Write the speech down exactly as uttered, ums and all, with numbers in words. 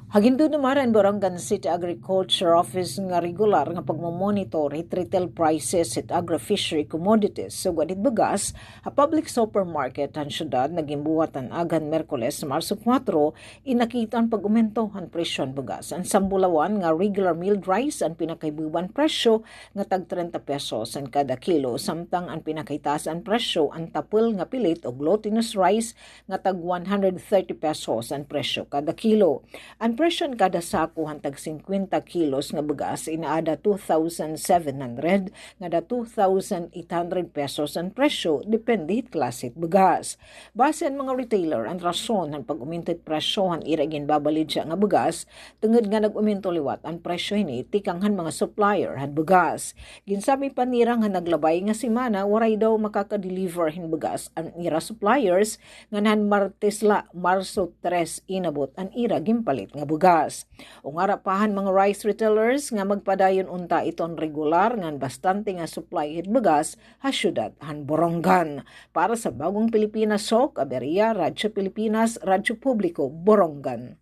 Ha gindudumara han Borongan City Agriculture Office nga regular nga pagmomonitor hit retail prices hit agri-fishery commodities sugad hit bugas ha public supermarket han syudad nga ginbuhat han aga han Miyerkules, Marso kuwatro, in nakita an pag-umento han presyo han bugas. An sambulawan nga regular milled rice an pinakahibubuan presyo nga tag trenta pesos an kada kilo, samtang an pinakahitaas an presyo an tapol nga pilit o glutinous rice nga tag one hundred thirty pesos an presyo kada kilo. An presyo han kada sako han tag singkwenta kilos nga bugas in aada two thousand seven hundred ngada two thousand eight hundred pesos an presyo, depende hit klase hit bugas. Base han mga retailer, an rason han pag-umento hit presyo han ira ginbabalidya nga bugas tungod nga nag-umento liwat an presyo hini tikang han mga supplier han bugas. Ginsabi pa nira nga naglabay nga semana waray daw makaka-deliver hin bugas an ira suppliers ngan han Martes la, Marso tres, inabot an ira ginpalit nga bugas. Ungara pa han mga rice retailers nga magpadayon unta iton regular ngan bastante nga supply hit bugas ha syudad han Borongan. Para sa Bagong Pilipinas, Sok Aberia, Radyo Pilipinas, Radyo Publiko, Borongan.